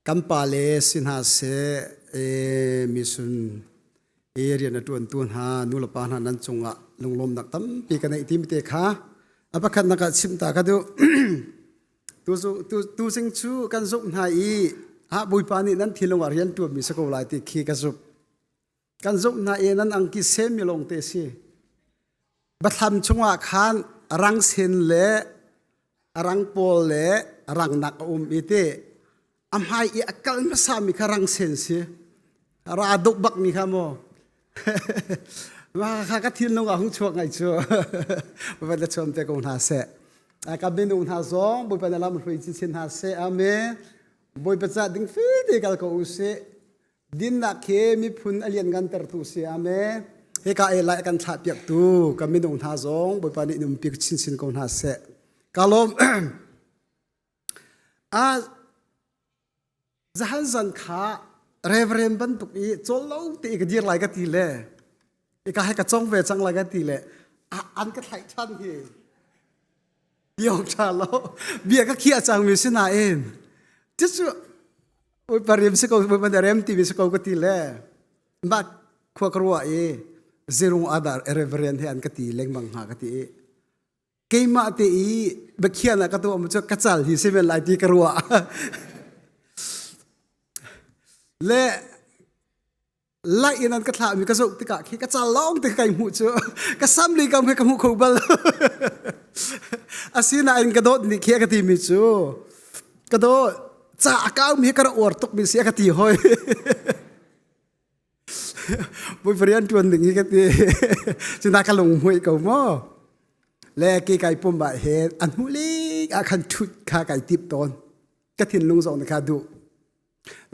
Kan pale si hna seh, mission i rian a ṭuantu hna nulepa hna nan cungah lunglawmnak tampi ka neih timi te kha a pakhatnak ah chimh ta ka duh. Tuzing cu kan zumh hna i ah Bawipa nih nan thinlung ah rian ṭuanmi si ko lai ti khi ka zumh. Kan zumh hna i nan angki semmi lawngte si. Bathlam chungah khan rang sen le rang pawl le rangnak a um i ti a hmai i a kal hmasami kha rang sen si. Ra duk bakmi kha maw. Mah kha ka thinlung ah hung chuak ngai cu. Bawipa na chuam te ko hna seh. Ka minung hna zong Bawipa na lam hrui chinchin hna seh. Amen. Bawipa ca ding fite kal ko u sih. Dinnak khi miphun a lianngantertu si. Amen. Hika e lai kan thlah piaktu kan minung hna zong Bawipa nih in umpi chinchin ko hna seh. Ka lawm. A zahan zan kha reverend bantuk i cawl lo te i ka dir lai ka ti le ika he ka cong ve cang lai ka ti le an ka thlaih ṭhan hi. Tiong ṭha lo. Bia ka khiah cangmi si nain cucu Bawipa rem si ko Bawipa nih rem timi si ko ka ti le mah khua ka ruah i zirung adar reverend he an ka ti lengmang hnga ka ti i keimah te i biakhian ah ka tuah mu cu ka cal hi si men lai ti ka ruah le lai in an ka thlah mi ka zoh tikah khi ka cal lawng te kai hmuh cu ka sam li kam khi ka hmu kho bal asinain ka dawt nih khi a ka ti mi cu ka dawt ca a kau mi ka rak uar tuk mi si a ka ti hoi Bawipa rian tuan ding hi ka ti cina ka lung hmuih ko mo le ke kai pum ah he an hmuh lik ah khan thut kha kai tip tawn ka thinlung zong nih kha duh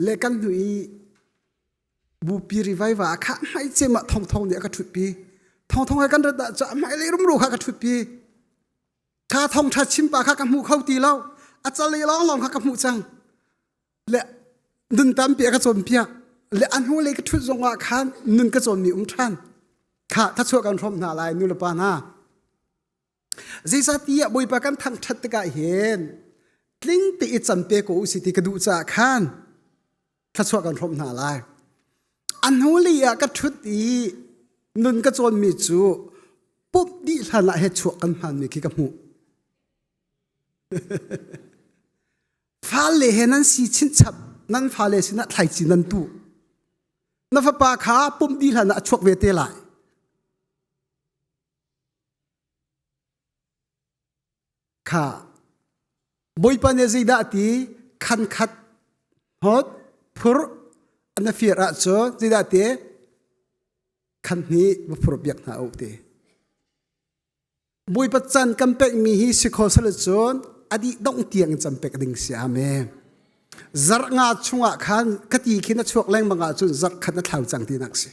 le kan hnu i Bupi rivaiva ah kha hmai cem ah thongthong nih a ka ṭhutpi. Thongthong he kan rat ah cu a hmai lei rumro kha ka ṭhutpi. Kha thongṭha chimpa kha ka hmu kho ti lo. A cal i lawnglawng kha ka hmuh cang. Le nun tampi a ka cawnpiak. Le a hnu lei ka ṭhut zong ah khan nun ka cawnmi um ṭhan. Kha thachuah kan hrawm hna lai nu le pa hna. Zeicahtiah Bawipa kan thangṭhat tikah hin tling te i can pe ko u si ti ka duh caah khan thluachuah kan hrawmh hna lai. A hnulei ah ka ṭhut i nun ka cawnmi cu pumh dih hlan ah he chuak kan hmanmi khi ka hmuh. Fale he nan si chinchap, nan fale sinah thlaici nan tuh. Na fapa kha pumh dih hlan ah a chuak ve te lai. Kha Bawipa nih zeidah a ti? Khan khat hnawt phur na fir ahcun zeidah a ti? Khan hnih va phur piak hna u ti. Bawipa can kan pekmi hi si kho sal cun a dih dongh tiang in can pek ding si. Amen. Zarh nga chungah khan ka ti khi na chuak lengmang ahcun zarh khat na thlau cang tinak si.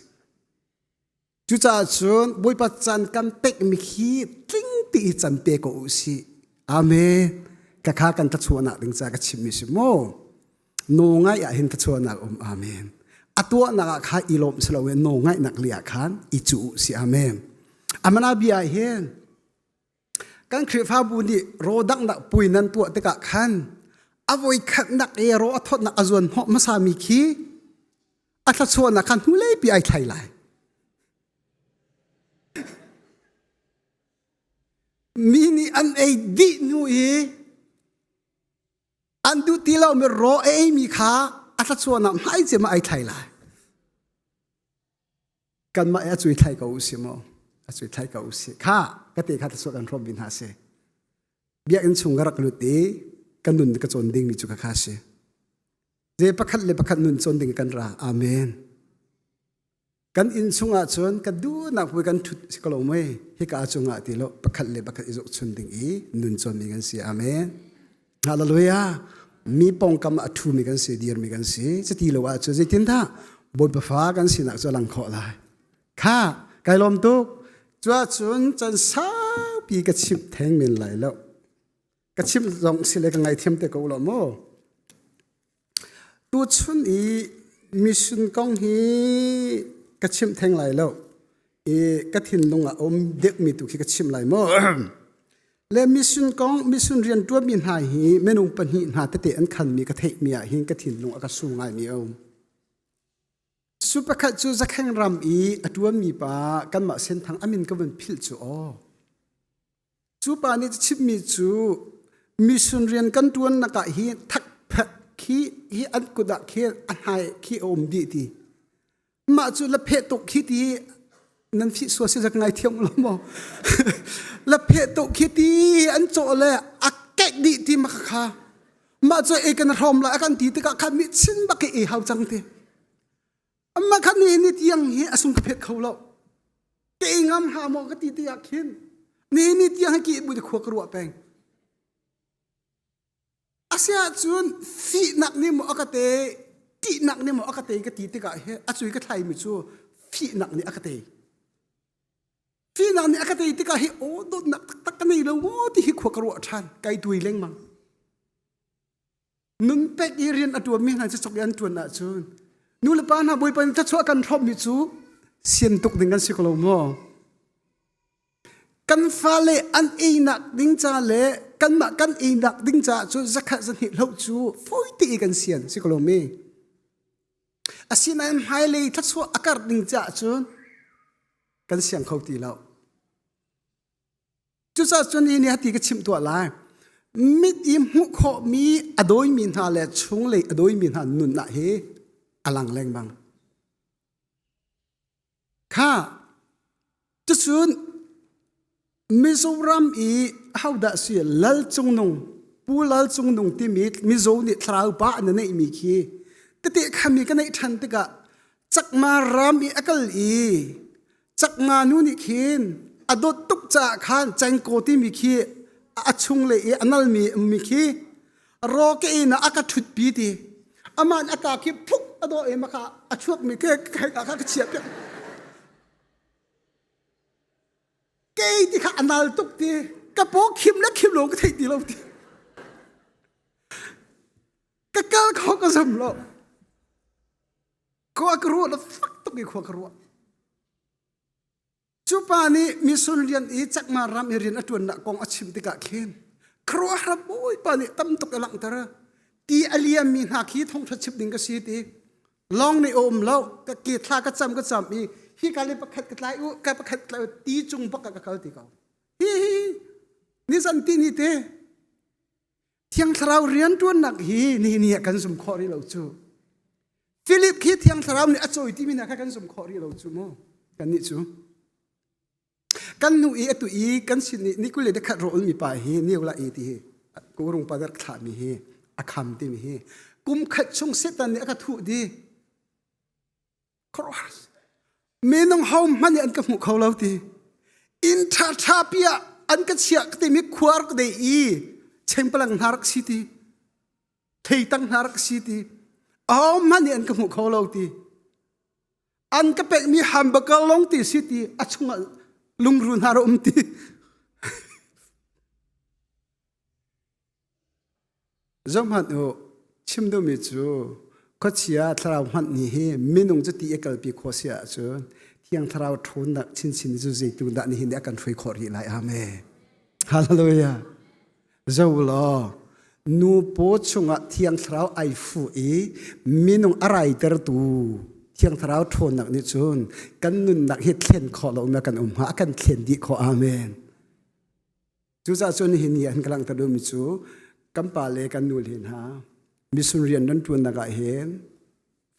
Cucaah cun Bawipa can kan pekmi hi tling ti i can pe ko u sih. Amen. Ka kha kan thlachuahnak ding ca ka chimmi si mu. No ngai ah hin thlachuahnak um. Amen. A tuahnak ah kha i lawm si loin no ngaihnak li ah khan i cu u si. Amen. Amana bia hin kan Khrihfabu nih rawdanghnak pui nan tuah tikah khan a voikhatnak i ro a thawtnak a zuan hnawh hmasami khi a thluachuahnak kha hnulei pi ai thlai lai. Mi nih an ei dih hnu i an duh ti lomi raw a eimi kha a thluachuahnak hmai cem ah ai thlai lai. Kanmah i a cui thlai ko u si maw? A cui thlai ko u si. Kha ka te kha thluachuah kan hrawm vi hna si. Biakinn chung ka rak lut i ka nun ka cawn dingmi cu ka kha si. Ze pakhat le pakhat nun cawn ding kan ra. Amen. Kan inn chungah cun ka duhnak pui kan ṭhut si ko lo mei hika cungah ti lo pakhat le pakhat i zohchun ding i nun cawnmi kan si. Amen. Hallelujah. Mi pongkam a ṭhumi kan si, dirmi kan si. Cuti lo ahcun zeitindah Bawipa fa kan sinak cu a lang khawh lai. Kha kai lawm tuk. Cuahcun can saupi ka chimh theng men lai lo. Ka chimh zong si le ka ngaithiam te ko lo maw? Tuchun i mission kong hi ka chimh theng lai lo. I ka thinlung ah um deuhmi tu khi ka chim lai maw? Le mission kong mission rian ṭuanmi hna hi minung pahnih hna tete an khanmi ka theihmi ah hin ka thinlung a ka su ngaimi a um. Su pakhat cu Zakheng ram i a ṭuanmi pa kanmah Senthang a min ka vun philh cu aw. Cu pa nih chimmi cu mission rian kan ṭuannak ah hi thakphek khi hi an kut ah khi a hnai khi a um dih ti. Mah cu la pheh tuk khi ti nan fih sua si zak ngai thiam lo maw? La pheh tuk khi ti an cawh le a kek dih ti ma kha. Mah cu e kan hrom la a kan ti tikah khan mi chin bak i hau cang ti. Amma khan ni ni tiang hi a sung ka phet kho lo. Ke ngam ha maw ka ti tiah khin ni ni tiang hi ki bu khua ka ruah peng. Asiahcun fihnak nih maw a ka te, ṭihnak nih maw a ka tei ka ti tikah hi a cui ka thlaimi cu fihnak nih a ka tei. Fihnak nih a ka tei tikah hi aw dawtnak taktak ka nei lo maw ti hi khua ka ruah ṭhan, kai tui lengmang. Nun pek i rian a ṭuanmi hna cu cok i an ṭuan ahcun nu le pa hna Bawipa nih thluachuah kan hrawmmi cu sian tuk ding kan si ko lo maw? Kan fale an einak ding ca le kanmah kan einak ding caah cun zakhat zahnih hloh cu fawi te i kan sian si ko lo mi. Asinain hmailei thluachuah a karh ding caah cun kan siang kho ti lo. Cucaah cun hi nih hati ka chimh tuah lai. Mit i hmuh khawhmi a dawimi hna le chunglei a dawimi hna nun ah hi a lang lengmang. Kha cucun Mizoram i hodah si Lal Cung Nung Pu Lal Cung Nung timi Mizo nih thlarau pa an neihmi khi tete khami ka neih ṭhan tikah Chakma ram i a kal i Chakma nu nih khin a dawt tuk caah khan cengkaw timi khi a chung le i a nalmi ummi khi rawke in a ka ṭhutpi ti amah nih a ka khi phuk a dawh i maka a chuakmi ke ka ka chiah piak kei ti kha a nal tuk ti ka paw khim le khim lo ka theih ti lo ti ka kal kho ka zum lo khua ka ruah la fak tuk i khua ka ruah Cu pa nih mission rian i Chakma ram i rian a ṭuannak kong a chim tikah khin khuaruahhar Bawipa nih tam tuk a langhter. Ti a liammi hna khi thawngṭha chim ding ka si ti. Lawng nih a um lo, ka ke thla ka cam ka cam i hi ka le pakhat ka tlai u, ka pakhat tlai u, ti cung bak ah ka kal ti ko. Hi hi nizan ti ni te Thiang Thlarau rianṭuannak hi nihin ni ah kan zum khawh rih lo cu. Philip khi Thiang Thlarau nih a cawi timi hna kha kan zum khawh rih lo cu mu. Kannih cu. Kan hnu i atu i kan sin i ni 21 rawlmi pa hi niula i ti hi kurung pa rak thlahmi hi a kham timi hi kum khat chung Satan nih a ka thuh di. Minung ho hmanh nih an ka hmuh kho lo ti. Inn ṭhaṭha pi ah an ka chiah ka timi khuar ka dei i chengpalang hna rak si ti. Theitang hna rak si ti. Aho hmanh nih an ka hmuh kho lo ti. An ka pekmi hamburger lawng ti si ti a chungah lungru hna ra um ti. Zohhmanh u, chim duhmi cu khuachia thlarau hmanh nih hi minung cu ti i kalpi khawh si ahcun Thiang Thlarau ṭhawnnak chinchin cu zeitu dah nihin nih a kan hruai khawh rih lai. Amen. Hallelujah. Zo law, nu paw chungah Thiang Thlarau ai fuh i minung a raitertu Thiang Thlarau ṭhawnnak nih cun kan nunnak hi thlen khawh lo na kan um hnga, a kan thlen dih khawh. Amen. Cucaah cun nihin ni an ka langhter duhmi cu kan pa le kan nu le hna mission rian nan ṭuannak ah hin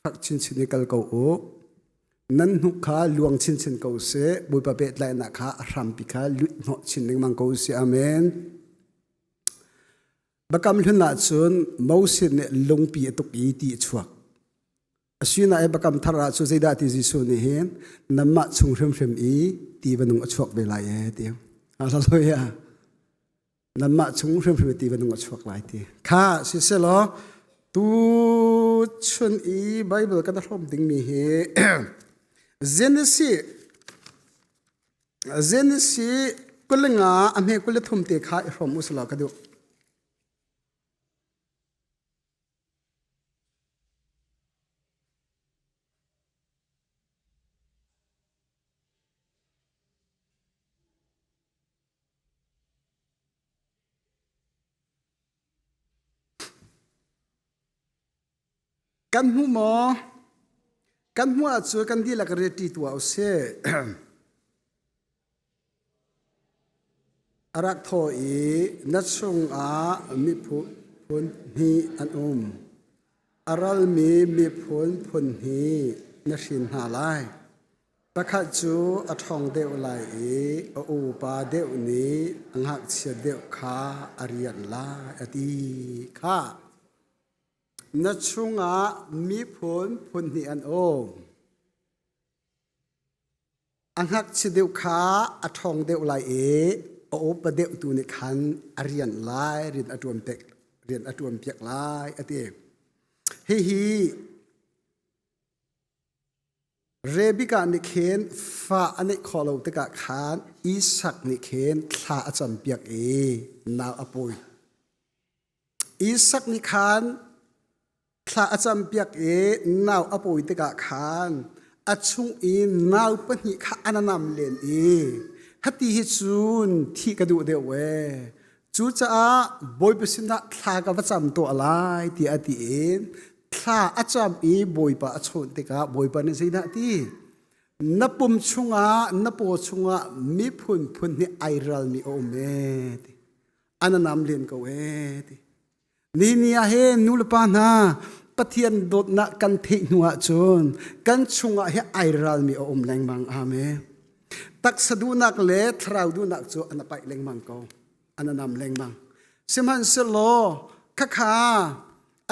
fak chinchin i kal ko u. Nan hnuk kha luang chinchin ko seh. Bawipa pehtlaihnak kha a hrampi kha lut hnawh chin lengmang ko seh. Amen. Biakam hlun ah cun Moses nih lungpi a tuk i ti a chuak. Asinain Biakam Thar ah cu zeidah ti Jesuh nih hin nanmah chung hrimhrim i ti va nung a chuak ve lai ee ti. Hallelujah. Nanmah chung hrimhrim i ti va nung a chuak lai ti. Kha siselaw tu chun i Bible kan hrawm dingmi hi Genesis Genesis 25 a hme 23 te kha i hrawm usalaw ka duh. Kan hmu maw? Kan hmuh ahcun kan dihlak ready tuah usih. A rak thawh i na chungah miphun hnih an um. A ralmi miphun phun hnih na hrin hna lai. Pakhat cu a ṭhawng deuh lai i a upa deuh nih a ngakchia deuh kha a rianh lai, a ti kha. Na chungah miphun phun hnih an um. A ngakchia deuh kha a ṭhawng deuh lai i a upa deuh tu nih khan a rianh lai, rian a ṭuan piak, rian a ṭuan piak lai, a ti. Hihi Rebekah nih khin fa a neih khawh lo tikah khan Isak nih khin thla a campiak i nau a pawi. Isak nih khan thla a campiak i nau a pawi tikah khan a chung i nau pahnih kha an nam len i hati hi cun thih ka duh deuh ee. Cucaah Bawipa sinah thla ka va cam tuah lai tiah a ti i thla a cam i Bawipa a chawnh tikah Bawipa nih zeidah a ti? Na pum chungah na paw chungah miphun phun nih ai ralmi a um ee ti. An nam len ko ee ti. Ni ni ah hin nu le pa hna Pathian dawtnak kan theih hnu ahcun kan chungah hi ai ralmi a um lengmang. Amen. Taksa duhnak le thlarau duhnak cu an paih lengmang ko. An nam lengmang. Sihmanhsehlaw khakha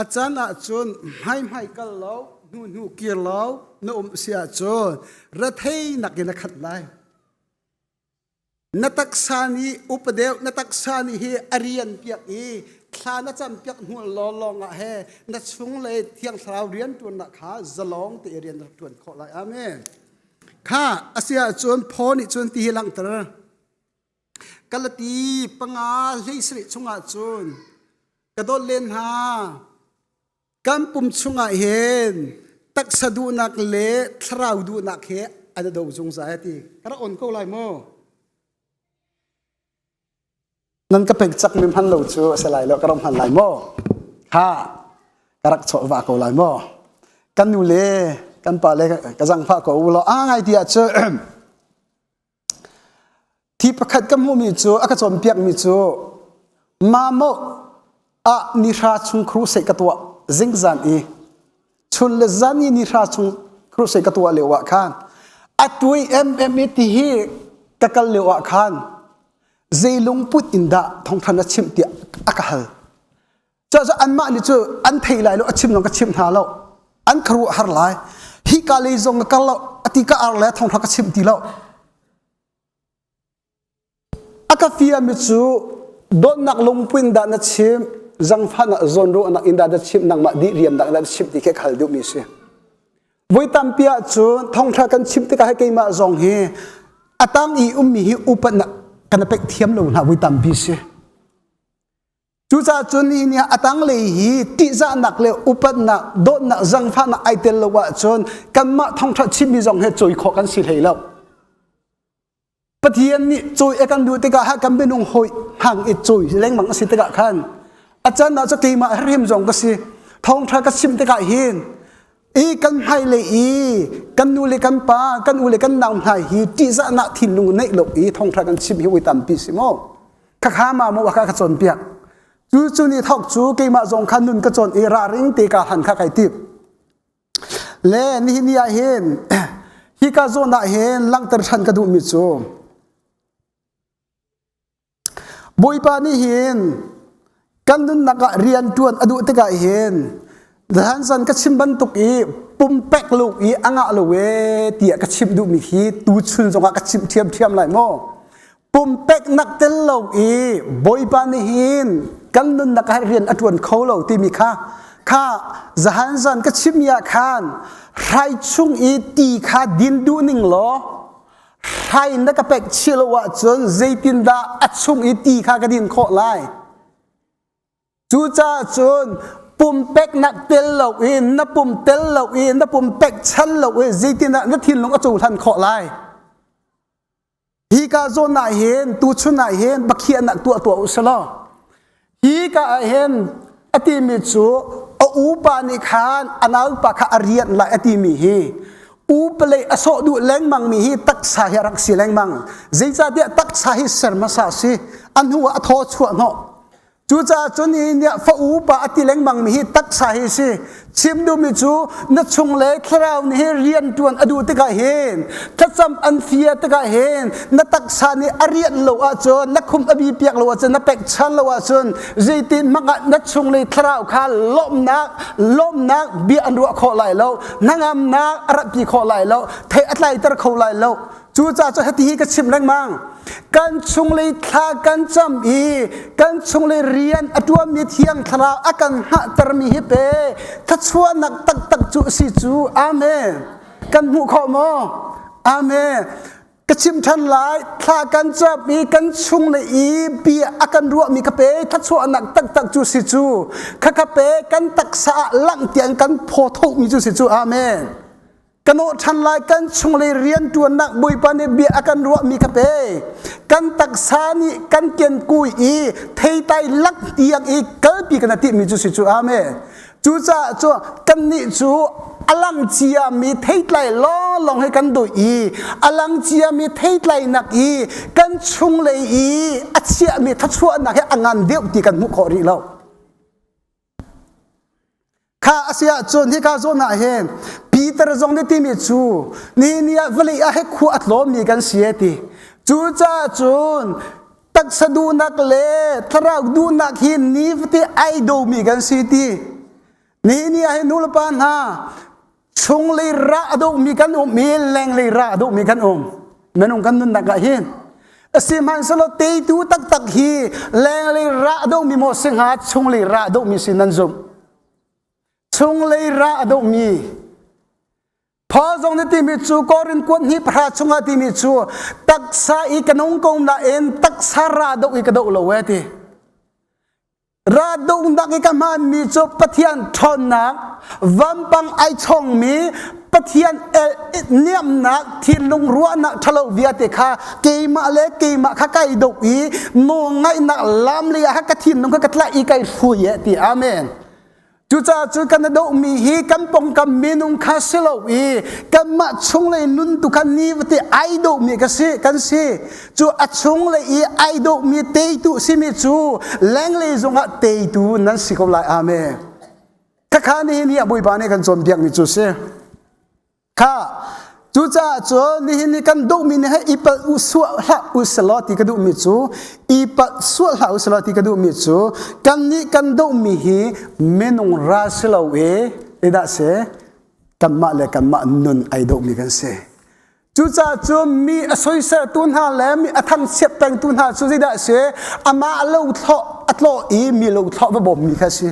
a caan ahcun hmaihmai kal lo, hnu hnu kir lo na um si ahcun rethei nakin a khat lai. Na taksa nih upa deuh na taksa nih hi a rian piak i thla na cam piak hnu lawng ah he na chunglei thiang thlarau rian ṭuannak kha zalong te i rian rak ṭuan khawh lai. Amen. Kha a si ahcun phaw nih cun ti hi langhter. Galati panga hlei sarih chungah cun ka dawt len hna kan pum chungah hin taksa duhnak le thlarau duhnak he an do zungzal a ti ka rak on ko lai maw nan ka pek cak mi hman lo cu a si lai lo ka rak hman lai maw ha ka rak chawh va ko lai maw kan nu le kan pa le ka zangfah ko u law a ngai ti ah cu Thi pakhat ka hmuhmi cu a ka cawnpiakmi cu mamaw ah nihra chung crusade ka tuah zingzan i chun le zan i nihra chung crusade ka tuah lio ah khan a tuai mm i ti hi ka kal lio ah khan zei lungput in dah thawngthan a chimh tiah a ka hal. Cu anmah nih cu an thei lai lo a chim zong ka chimh hna lo an khuaruah har lai hi ka lei zong ka kal lo ati ka ar le thawngtha ka chimh ti lo a ka fiami cu dawtnak lungpuin dah na chim zangfahnak zawnruahnak in dah na chimh nangmah dih riam dah na chimh ti khi ka hal duhmi si voi tampi ah cun thawngtha kan chimh tikah hi keimah zong hi a tang i ummi hi upatnak kan pek thiam lo hna voi tampi si Cucaah cun nihin ah a tanglei hi ṭihzahnak le upatnak, dawtnak, zangfahnak ai tel lo ahcun kanmah thawngṭha chimmi zong he cawi khawh kan si hlei lo. Pathian nih cawi a kan duh tikah ha kan minung hawi hang i cawi lengmang a si tikah khan a can ah cu keimah hrim zong ka si. Thawngṭha ka chim tikah hin i kan hmailei i kan nu le kan pa kan u le kan nau hna hi ṭihzahnak thinlung neih lo i thawngṭha kan chim hi ui tampi si maw? Khakha ma mu ka ka cawnpiak. Cu cu ni thok cu keimah zong kha nun ka cawn i ralring te ka han kha kai tip. Le nihin ni ah hin hi ka zawn ah hin langhter than ka duhmi cu Bawipa nih hin kan nunnak ah rian ṭuan a duh tikah hin Hansan ka chim bantuk i pumpek lo i a ngah lo e tiah ka chimh duhmi hi tuchun zongah ka chimh ṭhiamṭhiam lai maw? Pumpeknak tel lo i Bawipa nih hin kan nunnak ah rian a ṭuan kho lo timi kha kha zahan zan ka chimmi ah khan hrai chung i ti kha din duh ning law hrai na ka pek chih lo ahcun zeitindah a chung i ti kha ka din khawh lai? Cucaah cun pumpeknak tel lo in na pum tel lo i na pumpek chan lo i zeitindah na thinlung a cohlan khawh lai? Hi ka zawn ah hin tuchun ah hin bakhiahnak tuah tuah u selaw hi ka ah hin a timi cu A upa nih khan a naupa kha a rianh lai a timi hi upalei a sawh duh lengmang mi hi taksa hi a rak si lengmang. Zeicahtiah taksa hi ser hmasa a si. A hnu ah a thaw chuah hnawh. Cucaah cun hi nih fa upa a ti lengmang mi hi taksa hi si. Chim duhmi cu na chung le thlarau nih hi rian ṭuan a duh tikah hin thlacam an fia tikah hin na taksa nih a rianh lo ahcun na khum a bi piak lo ahcun na pekchan lo ahcun zeitin hmang ah na chung le thlarau kha lawmhnak lawmhnak bia an ruah khawh lai lo hnangamnak a ratpi khawh lai lo thei a tlaiter kho lai lo. Cucaah cu hiti hi ka chim lengmang. Kan chunglei thla kan cam i kan chunglei rian a ṭuanmi Thiang Thlarau a kan hngahtermi hi pe thluachuahnak taktak cu a si cu. Amen. Kan hmuh khawh maw? Amen. Ka chim ṭhan lai, thla kan cam i kan chunglei i bia a kan ruahmi ka pe thluachuahnak taktak cu si cu. Khakha pe kan taksa ah langh tiang kan phaw thomi cu si cu. Amen. Ka nawh ṭhan lai kan chunglei rianṭuannak Bawipa nih bia a kan ruahmi kha pe. Kan taksa nih kan kenkui i theitai lak tiang i kalpi kan timmi cu si cu. Amen. Cucaah cu kannih cu a lang ciami theitlai lawnglawng hi kan duh i a lang ciami theitlainak i kan chunglei i a chiahmi thluachuahnak hi a ngan deuh ti kan hmuh khawh rih lo. Kha a si ahcun hika zawn ah hin Peter zong nih timi cu nihin ni ah vawlei ah he khua a tlawmmi kan si e ti. Cucaah cun taksa duhnak le thlarau duhnak hi nifate ai domi kan si ti. Nihin ni ah hin nulepa hna chunglei ra a dohmi kan um i lenglei ra a dohmi kan um. Minung kan nunnak ah hin Sihmanhsehlaw teitu taktak hi lenglei ra a dohmi maw si hnga chunglei ra a dohmi si nan zumh. Chunglei ra a dohmi. Paul zong nih timi cu Korin kuat hnih pahra chungah timi cu taksa i ka nung ko nain taksa ra doh i ka doh lo e ti. Ra dohnak i ka hmanmi cu Pathian ṭhawnnak, vampang ai chongmi Pathian el niamnak thinlung ruahnak ṭhalo vialte kha keimah le keimah kha kai doh i nawlngaihnak lam lei ah ka thinlung kha ka tlaih i kai hrui e ti amen. Cucaah cu kan dohmi hi kan pongkam minung kha si lo i kanmah chunglei nun tu kha nifate ai dohmi ka si kan si. Cu a chunglei i ai dohmi teitu simi cu lenglei zongah teitu nan si ko lai. Amen. Khakha nihin hi a Bawipa nih kan cawnpiakmi cu si. Kha cucaah cun nihin ni kan duhmi nih hei i palh u suah hlah u selaw ti ka duhmi cu i palh suah hlah u selaw ti ka duhmi cu kannih kan duhmi hi minung ral si lo i idah si kanmah le kanmah nun ai dawhmi kan si. Cucaah cun mi a soiseltu hna le mi a thangchiat pengtu hna cu zeidah a si? Amah lo thlawh a tlawh i mi lo thlawh va bawmmi kha a si.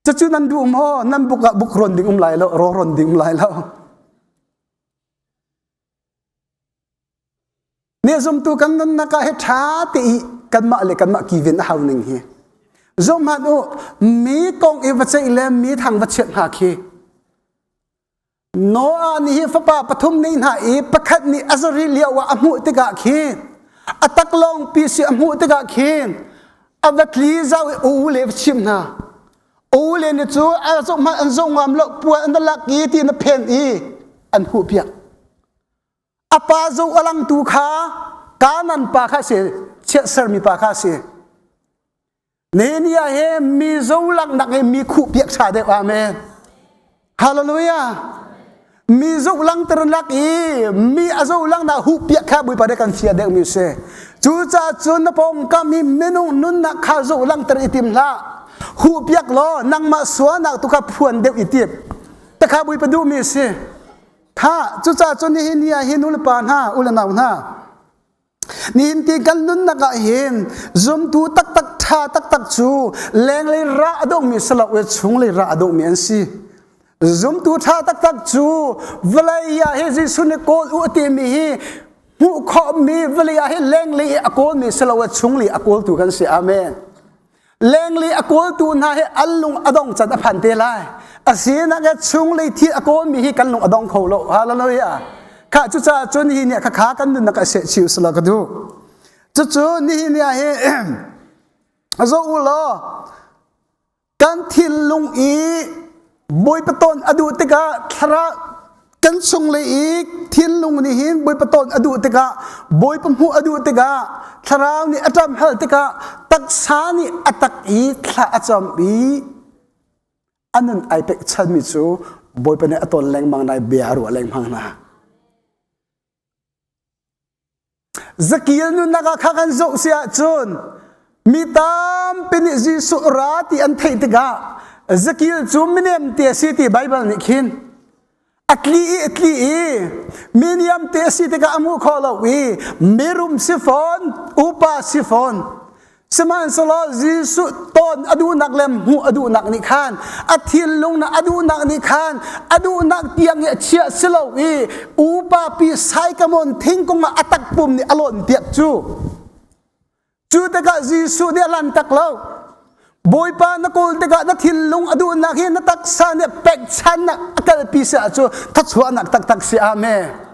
Cucu nan duh maw? Nan buk ah buk rawn ding um lai lo, raw rawn ding um lai lo. Ne zumtu kan nunnak ah hi ṭha te i kanmah le kanmah kiven a hau ning hi. Zum hmanh u, mi kong i va ceih le mi thang va chiat hna khi. Noah nih hi fapa pathum nei hna i pakhat nih a zari lio ah a hmuh tikah khin a taklawng pi si a hmuh tikah khin a va tli zau i u le va chim hna. U le nih cu a zoh hmanh an zoh ngam lo puan an lak i ti na phen i an huh piak. A pa zoh a langtu kha Kanan pa kha si chiatsermi pa kha si. Nehemiah he mizo langhnak he mi khuh piak ṭha deuh amen. Hallelujah. Mi zoh langter lak i mi a zoh langnak huh piak kha Bawipa nih kan fia deuh mi si. Cucaah cun na pawngkam hi minung nunnak kha zoh langter i tim hlah. Huh piak law nangmah sualnak tu kha phuan deuh i tim. Takha Bawipa duh mi si. Kha cucaah cun nihin ni ah hin nulepa hna u le nau hna Nihin ti kan nunnak ah hin zumtu taktak ṭha taktak cu lenglei ra a dawhmi si lo i chunglei ra a dawhmi an si. Zumtu ṭha taktak cu vawlei ah hi Jesuh nih kawl u a timi hi hmuh khawhmi vawlei ah hi lenglei i a kawlmi si lo i chunglei a kawltu kan si. Amen. Lenglei a kawltu hna hi an lung a dong can a phan te lai. Asinak he chunglei thil a kawlmi hi kan lung a dong kho lo. Hallelujah. Kha cucaah cun hi nih khakha kan nunnak a seh chiu sala ka duh. Cucu nihin ni ah hi Zo u law kan thinlung i Bawipa ton a duh tikah thlarau kan chung le i thinlung nih hin Bawipa ton a duh tikah Bawipa hmuh a duh tikah thlarau nih a ṭam hal tikah taksa nih a tak i thla a cam i a nun ai pekchanmi cu Bawipa nih a ton lengmang nai bia a ruah lengmang hna. Zakil nunnak ah kha kan zoh si ahcun mi tampi nih Jesuh ra ti an theih tikah Zakil cu minem te a si ti Baibal nih khin a tli i a tli i miniam te a si tikah a hmuh khawh lo i mirum si fawn upa si fawn Sihmanhsehlaw Jesuh tawn a duhnak le hmuh a duhnak nih khan a thinlung na a duhnak nih khan a duhnak tiang i a chiah si lo i upa pi Saikamon thingkung ah a takpum nih a lawn piak cu. Cu tikah Jesuh nih a lan tak lo. Bawipa na kawl tikah na thinlung a duhnak hi na taksa nih pekchannak a kalpi si ahcun thachuahnak taktak si. Amen.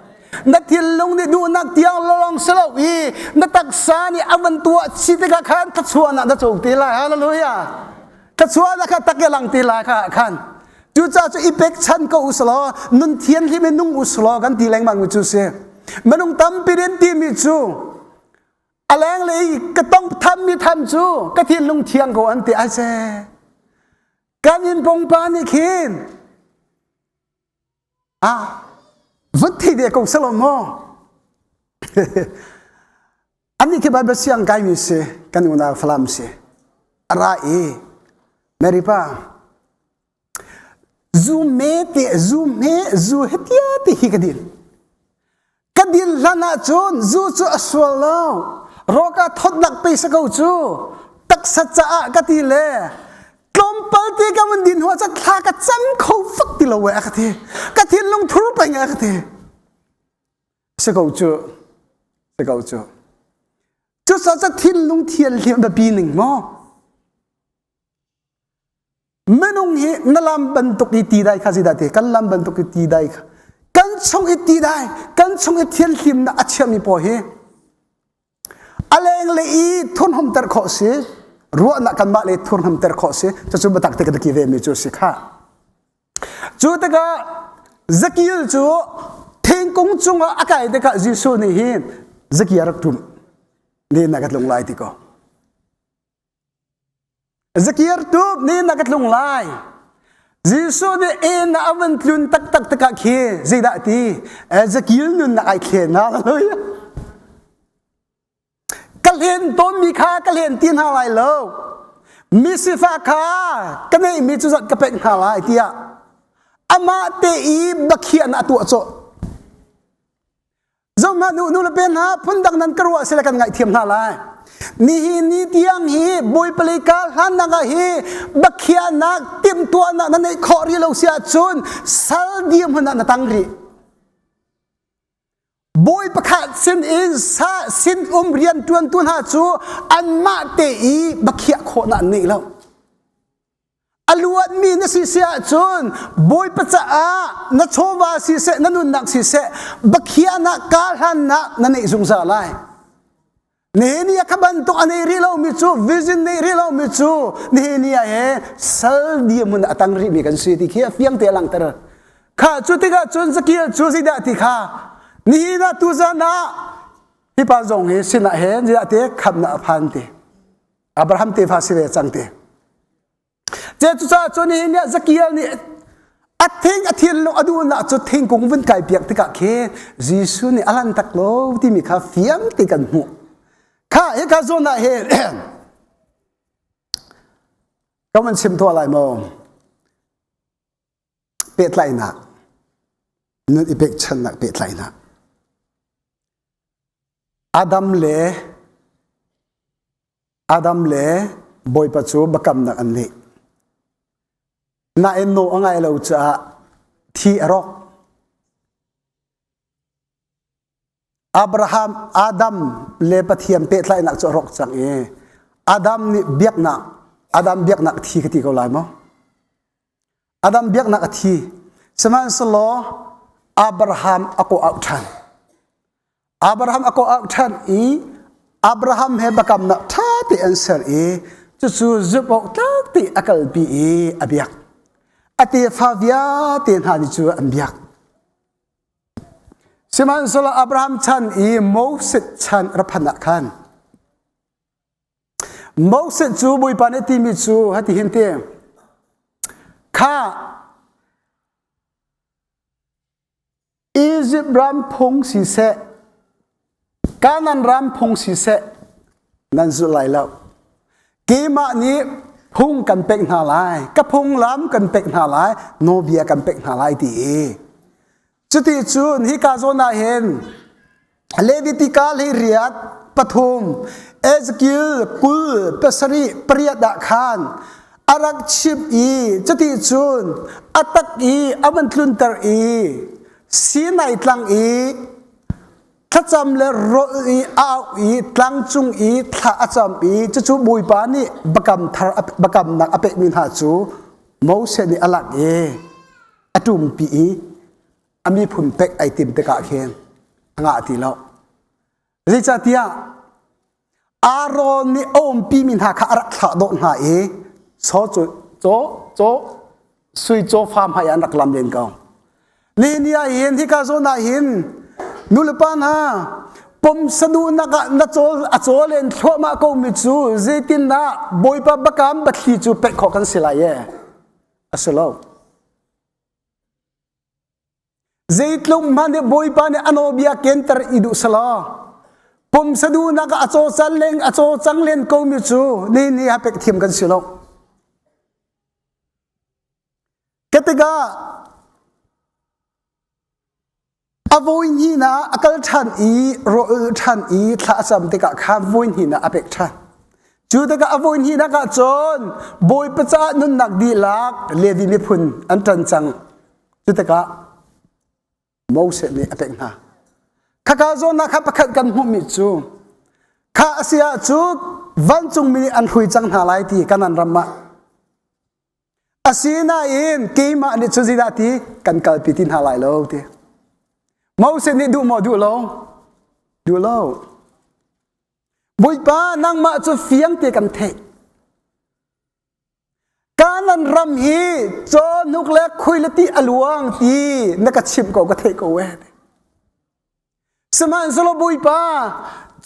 Na thinlung nih duhnak tiang lawng si lo i na taksa nih a van tuah si tikah khan thluachuahnak na co ti lai. Hallelujah. Thluachuahnak kha tak i lang ti lai kha khan. Cucaah cu i pekchan ko usalaw nun thianhlim in nung usalaw kan ti lengmang mi cu si. Minung tampi rin timi cu a lenglei ka tong tham mi tham cu ka thinlung thiang ko an ti ai se. Kan in pongpa nih khin Ah, vun thei ve ko selaw maw? Annih khi Bible siang kaimi si, kan unau Falam si. A ra i, Mary pa, zu me te, zu me, zu hetia ti hi ka din. Ka din hlan ahcun zu cu a sual lo. Rawka thawtnak pe sa ko cu. Taksa caah ka ti le tlawmpal te ka vun din hua ca thla ka cam kho fak ti lo we a ka ti. Ka thinlung thur peng a ka ti. Si ko cu. Si ko cu. Cu sa ca thinlung thianhlim biapi ning maw? Minung hi na lam bantuk i ti dai kha zeidah ti kan lam bantuk i ti dai kha kan chung i ti dai kan chung i thianhlimnak a chiami pawl hi a leng le i thurhnawmter khawh si ruahnak kanmah le thurhnawmter khawh si cucu biatak te ka ki ve mi cu si kha cu tikah Zakil cu thingkung cungah a kai tikah Jesuh nih hin Zakia rak ṭum ne na ka tlung lai ti ko Zakir tu ni na ka tlung lai. Jesuh nih en na a van tlun taktak tikah khi zeidah ti Ezekiel nun na ai thlen hallelujah. Ka hlen tawnmi kha ka hlen ti hna lai lo. Mi sifak kha ka neihmi cu zat ka pek hna lai tiah amah te i bakhiah na tuah cawh. Zohhmanh nu nu le pe hna phundang nan ka ruah sile kan ngaihthiam hna lai. Nihin ni tiang hi Bawipa lei ka hlannak ah hi bakhiahnak timhtuahnak na neih khawh rih lo si ahcun sal dirhmun ah na tang rih. Bawi pakhat sin in sa sin um rian tuantu hna cu anmah te i bakhiah khawhnak an neih lo. A luatmi na si si ahcun Bawipa caah na chawva siseh na nunnak siseh bakhiahnak karhlannak na neih zungzal lai. Nihin ni ah kha bantuk a nei rih lomi cu vision nei rih lomi cu nihin ni ah he sal dirhmun a tang rihmi kan si ti khi a fiang te a langhter. Kha cu tikah cun Zakiel cu zeidah ti kha nihin ah tuzan ah hi pa zong hi sinah he zeidah te khamnak a phan ti. Abraham tefa si ve cang ti. Ce cucaah cun nihin ah Zakiel nih a thing a thinlung a duhnak cu thingkung vun kai piak tikah khi Jesuh nih a lan tak lo timi kha fiang ti kan hmuh. Kha hika zawn ah hin ka van chim tuah lai maw? Pehtlaihnak nun i pekchannak pehtlaihnak Adam le Adam le Bawipa cu biakamnak an neih. Nain naw a ngai lo caah thi a rawk. Abraham, Adam le Pathian pehtlaihnak cu a rawk cang i Adam nih biaknak, Adam biaknak a thi ka ti ko lai maw? Adam biaknak a thi. Sihmanhsehlaw Abraham a kawh auh ṭhan. Abraham a kawh auh ṭhan i Abraham he biakamnak ṭha te an ser i Cucu zumh awk tlak ti a kalpi i a biak. A tefa vialte hna nih cu an biak. Sihmanhsehlaw Abraham chan i Moses chan ra phan ah khan Moses cu Bawipa nih timi cu hati hin ti kha Izipt ram phung siseh, Kanaan ram phung siseh, nan zulh lai lo. Keimah nih phung kan pek hna lai, ka phunglam kan pek hna lai, nawlbia kan pek hna lai ti i. Cuti cun hika zawn ah hin Levitika hlei riat pathum Ezekiel 20 pasarih pariat ah khan a rak chimh i cuti cun a tak i a van tlunter i Sinai tlang i thlacam le rawl i a auh i tlang cung i thla a cam i cucu Bawipa nih biakam thar biakamnak a pekmi hna cu Moses nih a lak i a ṭumpi i a miphun pek ai tim tikah khin a ngah ti lo. Zeicahtiah Aaron nih a umpimi hna kha a rak thlah dawh hna i chaw cu caw caw sui caw fa hmai an rak lam len ko. Ni ni ah hin hika zawn ah hin nulepa hna pumsa duhnak ah na cawl a cawl len thluahmah ko mi cu zeitindah Bawipa bakam bathli cu pek khawh kan si lai e a si lo. Zeitluk hmanh nih Bawipa nih a nawlbia kenter i duh selaw pumsa duhnak ah a cawcan leng a cawcang len komi cu ni ni ha pek thiam kan si lo. Ka tikah a voi hnihnak a kal ṭhan i rawl ṭhan i thla a cam tikah khan voi hnihnak a pek ṭhan. Cu tikah a voi hnihnak ah cun Bawipa caah nunnak dihlak Levi miphun an ṭan cang. Cu tikah Moses nih a pek hna. Khaka zawn ah kha pakhat kan hmuhmi cu kha a si ah cu vancungmi nih an hrui cang hna lai ti kanan ram ah asinain keimah nih cu zeidah ti kan kalpi ti hna lai lo ti. Moses nih duh maw duh lo? Duh lo. Bawipa nangmah cu fiang te kan theih. Kanan ram hi cawhnuk le khuilati a luang ti na ka chimh ko ka theih ko e. Sihmanhsehlaw Bawipa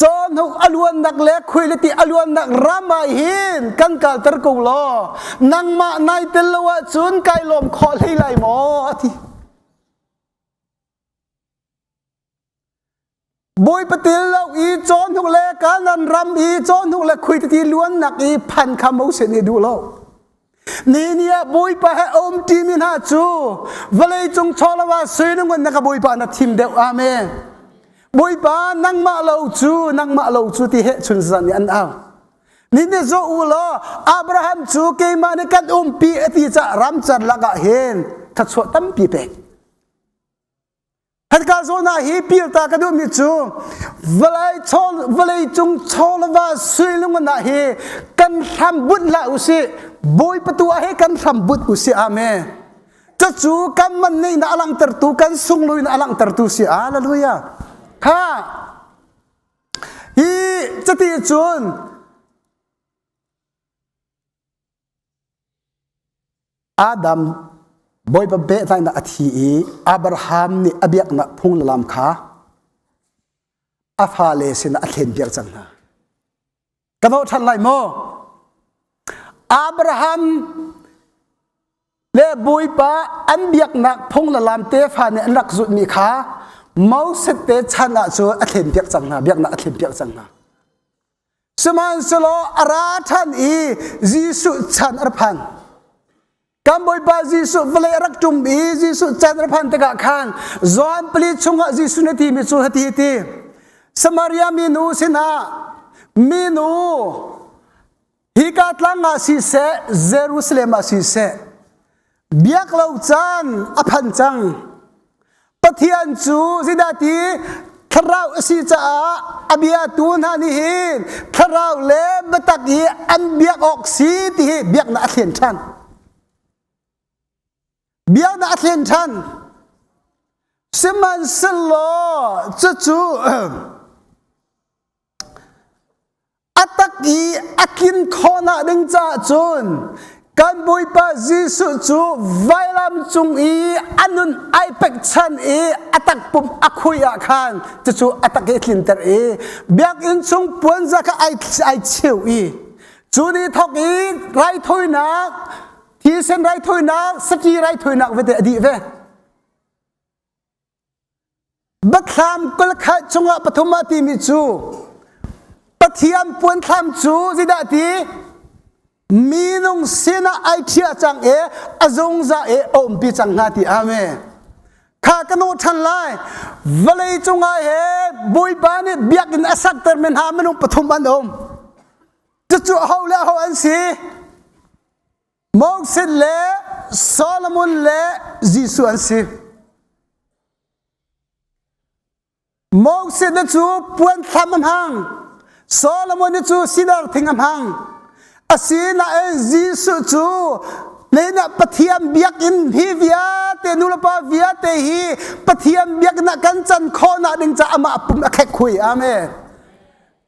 cawhnuk a luannak le khuilati a luannak ram ah hin kan kalter ko law nangmah nai tel lo ahcun kai lawm khawh hlei lai maw a ti. Bawipa til lo i cawhnuk le Kanaan ram i cawhnuk le khuititi luannak i phan kha Moses nih duh lo. Ni ni ah Bawipa he um ṭimi hna cu vawlei cung chawlava sui na ngun na ka Bawipa na thim deuh. Amen. Bawipa nangmah lo cu nangmah lo cu ti he chun zan nih an au. Ni ni zo u law Abraham cu keimah nih kan umpi a ti caah ramcar lakah hin thluachuah tampi pek. Hika zawn ah hi pialta ka duhmi cu vawlei vawlei cung chawlava suilung ah hi kan hram bunh hlah usih Bawipa tu ah hi kan hram bunh usih amen cucu kan man neihnak a langhtertu kan sungluinak a langhtertu si hallelujah kha hi cuti cun Adam Bawipa pehtlaihnak a thi i Abraham nih a biaknak phung le lam kha a fale sinah a thlenpiak cang hna. Ka zoh ṭhan lai maw? Abraham le Bawipa an biaknak phung le lam tefa nih an rak zulhmi kha Moses te chan ah cun a thlenpiak cang hna, biaknak a thlenpiak cang hna. Sihmanhsehlaw a ra ṭhan i Jesuh chan a ra phan. Kan Bawipa Jesuh vawlei a rak ṭum i Jesuh chan a ra phan tikah khan Johan pali chungah Jesuh nih timi cu hati hi ti. Samaria minu sinah minu hika tlang ah siseh Jerusalem ah siseh biak lo caan a phan cang. Pathian cu zeidah ti thlarau a si caah a biatu hna nih hin thlarau le biatak i an biak awk si ti hi biaknak a thlen ṭhan. Biaknak a thlen ṭhan. Sihmanhsehlaw cucu a A tak i a tlin khawhnak ding caah cun kan Bawipa Jesuh cu vailam cung i a nun ai pekchan i a takpum a khui ah khan cucu a tak i tlinter i biakinn chung puanza kha ai, ai cheu i cu ni thawk i raithawinak thisen raithawinak saki raithawinak vete a dih ve. Biathlam 21 chungah pathum ah timi cu Pathian puanthlam cu zeidah ti minung sinah ai ṭhiah cang i a zungzal i a umpi cang hnga ti amen. Kha ka nawh ṭhan lai. Vawlei cungah he Bawipa nih biakinn a sakter mi hna minung pathum an um. Cucu aho le aho an si? Moses le Solomon le Jesuh an si. Moses cu puanthlam a hmang. Solomon cu sidar thing a hmang. Asinain Jesuh cu Leinah Pathian biakinn hi vialte nulepa vialte hi Pathian biakinn ah kan can khawhnak ding caah amah pum a khek hui. Amen.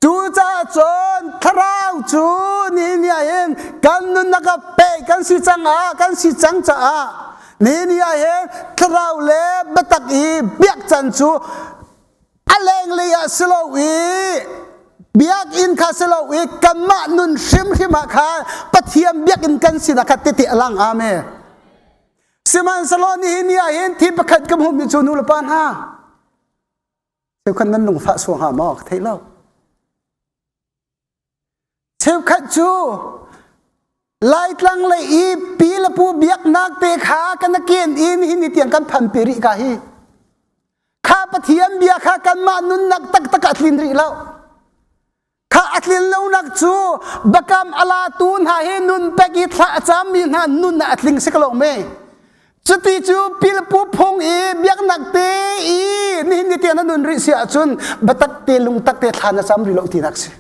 Cucaah cun thlarau cu nihin ni ah hin kan nunnak ah peh kan si cang ah kan si cang caah nihin ni ah hin thlarau le biatak i biak can cu a lenglei ah si lo i biakinn kha si lo i kanmah nun hrimhrim ah khan Pathian biakinn kan sinak kha tete a lang amen. Sihmanhsehlaw nihin ni ah hin thi pakhat ka hmuhmi cu nu le pa hna Cheukhat nan lungfah suang hnga maw ka theih lo. Cheukhat cu Laitlang lei i pi le pu biaknak te kha kan ken in hi ni tiang kan phan pi rih ka hi. Kha Pathian bia kha kanmah nunnak taktak a tlin rih lo. Kha a tlin lonak cu bakam a latu hna hi nun pek i thla a cammi hna nun ah a tling si ko lo me. Cuti cu pilpu phung i biaknak te i nihin ni tiang na nun rih si ahcun biatak te lungtak te thla na cam rih lo tinak si.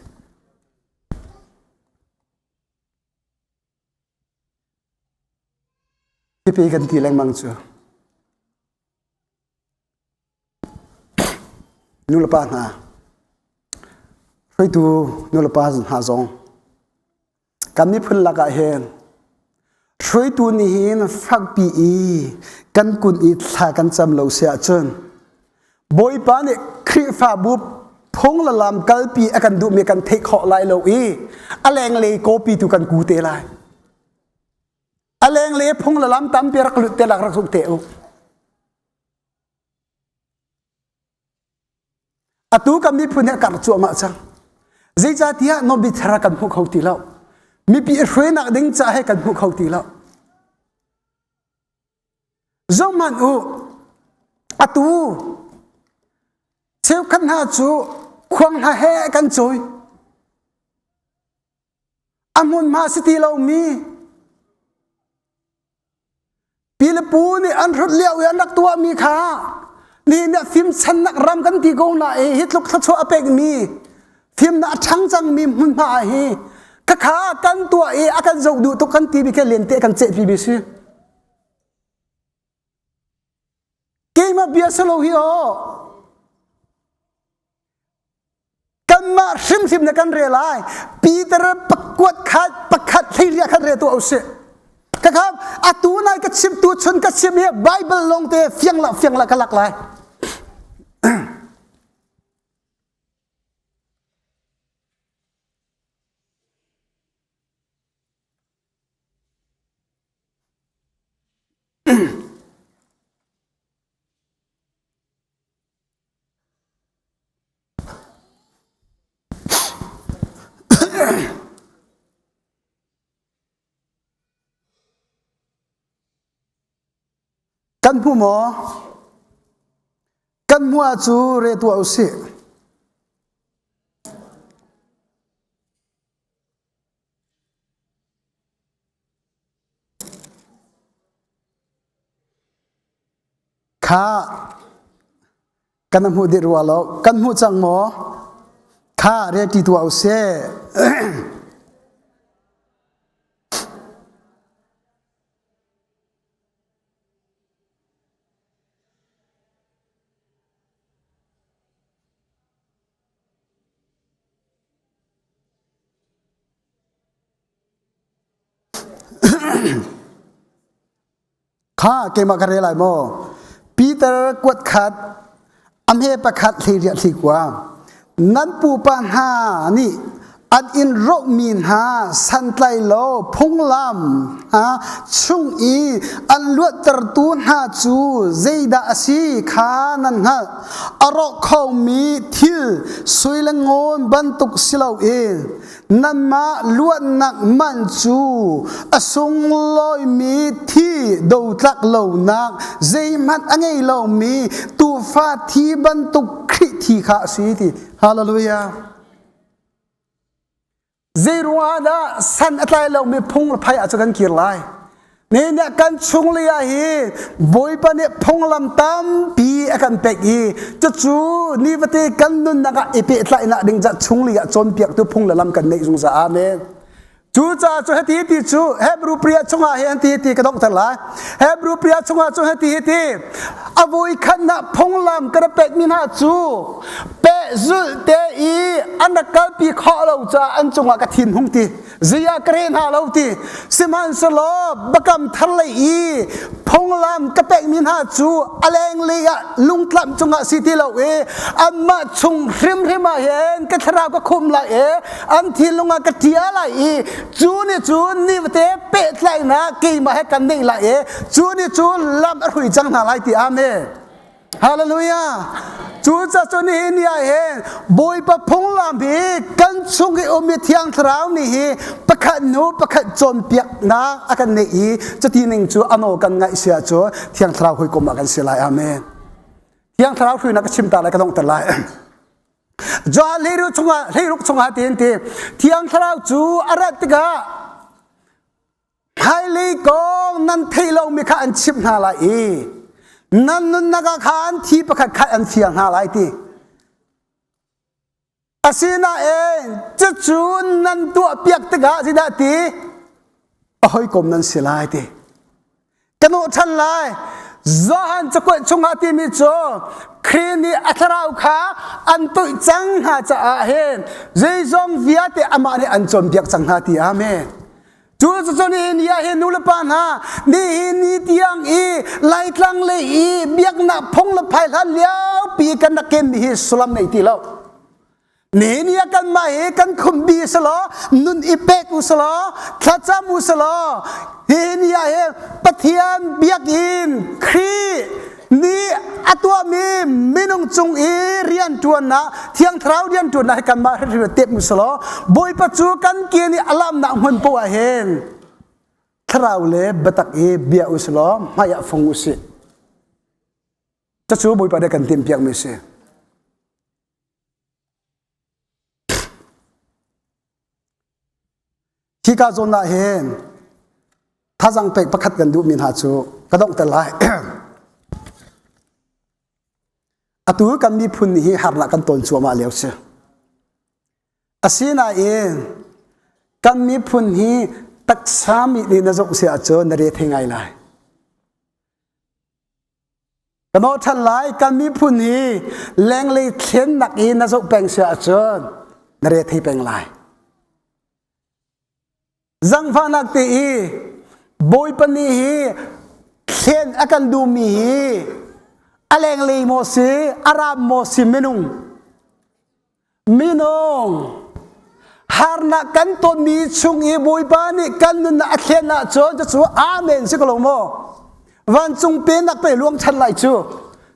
Hipi kan ti lengmang cu. Nulepa hna, hruaitu nulepa hna zong kan miphun lakah hin hruaitu nih hin fakpi i kan kun i thla kan cam lo si ahcun Bawipa nih Khrihfabu phung le lam kalpi a kan duhmi kan theih khawh lai lo i a lenglei kawpi tu kan ku te lai. A lenglei phung le lam tampi rak lut te lak rak zuk te u. Atu kan miphun hi a karh cuahmah cang. Zeicahtiah nawlbia kan hmu kho ti lo. Mipi i hruainak ding ca he kan hmu kho ti lo. Zohhmanh u, atu cheukhat hna cu khuang hna he kan cawi. A hmunhma si ti lomi Pilepu nih an hrut lio i an rak tuahmi kha nihin ah fimchannak ram kan ti ko na i hi tluk thluachuah a pekmi fimnak a ṭhang cangmi hmunhma ah hi khakha kan tuah i a kan zoh duh tuk kan timi khi lente kan cehpi mi si. Keimah bia si lo hi aw. Kanmah hrimhrim na kan rel lai. Peter pakuat khat pakhat hleiriah khat re tuah usih. Khakha atu nai ka chim tu chun ka chim hi Bible long te fiang la fiang la ka lak lai. Kan hmu maw? Kan hmu ah cu re tuah usih. Kha kan hmuh dih rua lo. Kan hmuh cang maw? Kha reti tuah usih. Kha keimah ka rel lai maw? Peter kuat khat a hme pakhat hlei riah thli kua. Nan pupa hna nih an in rohmi hna santlai lo phunglam chung i an luattertu hna cu zeidah a si kha nan hngalh. A rawk khomi thil sui le ngun bantuk si loin nanmah luatnak man cu a sunglawimi thi dotlak lonak zeihmanh a ngei lomi tuufa thi bantuk Khrih thi kha a si ti. Hallelujah. Zeiruangah dah san a tlai lomi phung le phai ah cu kan kir lai? Nihin ah kan chung lei ah hi Bawipa nih phunglam tampi a kan pek i cucu nifate kan nunnak ah i pehtlaihnak ding ca chung lei ah cawnpiaktu phung le lam kan neih zungzal. Amen. Cucaah cu hiti ti cu Hebrew pria chungah hin ti ti ka donghter lai. Hebrew pria chungah cu hiti ti a voi khatnak phunglam ka rak pekmi hna cu pehzulh te i an rak kalpi khawh lo caah an cungah ka thin hung ti. Ziah ka re hna lo ti sihmanhsehlaw biakam thar lei i phunglam ka pekmi hna cu a lenglei ah lungtlamh cungah si ti lo i anmah chung hrimhrim ah hin ka thlarau ka khum lai i an thinlung ah ka ṭial lai i cu nih cun nifate pehtlaihnak keimah he kan neih lai i cu nih cun lam a hrui cang hna lai ti amen. Hallelujah! Cu ca cu nihin ni ah hin Bawipa phunglam hi kan chung i um i Thiang Thlarau nih hi pakhat hnu pakhat cawnpiaknak a kan neih i cuti ning cu ano kan ngaih si ahcun Thiang Thlarau hawikom ah kan si lai. Amen. Thiang Thlarau hruainak ka chim ta lai ka donghter lai. Johan hleiruk chungah hleiruk chungah tiin ti Thiang Thlarau cu a rat tikah Hmailei kong nan theih lomi kha an chimh hna lai i nan nunnak ah khan thi pakhat khat an fial hna lai ti. Asinain cucu nan tuahpiak tikah zeidah ti? A hawikom nan si lai ti. Ka nawh ṭhan lai. Johan cakuat chungah timi cu Khrih nih a thlarau kha an toih cang hna caah hin zeizong vialte amah nih an cawnpiak cang hna ti. Amen. Cu cu nihin ni ah hin nu le pa hna nihin ni tiang i Laitlang lei i biaknak phung le phai hlan liopi kan rak kenmi hi sullam nei ti lo. Nihin ni ah kanmah hi kan khumbi selaw nun i pek u selaw thlacam u selaw hihin ni ah hin Pathian biakinn Khrih nih a tuahmi minung cung i rianṭuannak Thiang Thlarau rianṭuannak hi kanmah hrimhrim tep mu selaw Bawipa cu kan ke nih a lamnak hmun poah ah hin thlarau le biatak i bia u selaw hmai ah fong u sih. Cucu Bawipa nih kan timhpiakmi si. Hika zawn ah hin thazang pek pakhat kan duhmi hna cu ka donghter lai. Atu kan miphun hi harnak kan ton cuahmah lio si. Asinain kan miphun hi taksa mi nih na zoh si ahcun na re thei ngai lai. Ka nawh ṭhan lai kan miphun hi lenglei thlennak i na zoh peng si ahcun na re thei peng lai. Zangfahnak te i Bawipa nih hi thlen a kan duhmi hi a lenglei maw si a ram maw si minung Minung harnak kan tonmi chung i Bawipa nih kan nunnak a thlen ahcun cucu amen si ko lo maw? Vancung pennak pe luang chan lai cu.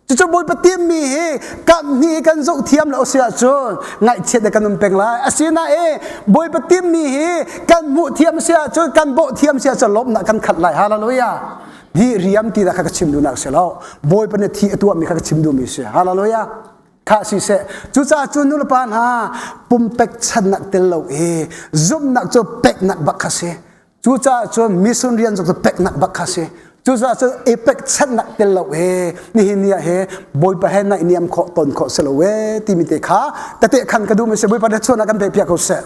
Cucu Bawipa timmi hi kamhni kan zoh thiam lo si ahcun ngaihchiat le kan um peng lai. Asinain Bawipa timmi hi kan hmuh thiam si ahcun kan bawh thiam si ahcun lawmhnak kan khat lai. Hallelujah. Hi riam ti kha ka chim duhnak si lo. Bawipa nih thi a tuahmi kha ka chim duhmi si. Hallelujah. Kha siseh cucaah cu nulepa hna pumpek channak tel lo i zumhnak cu peknak bak kha si cucaah cun mission rian cu peknak bak kha si cucaah cun i pek channak tel lo i nihin ni ah he bawipa he naih niam khawh ton khawh si lo e timi te kha tete khan ka duh mi si bawipa na chuan ah kan pe piak ko seh.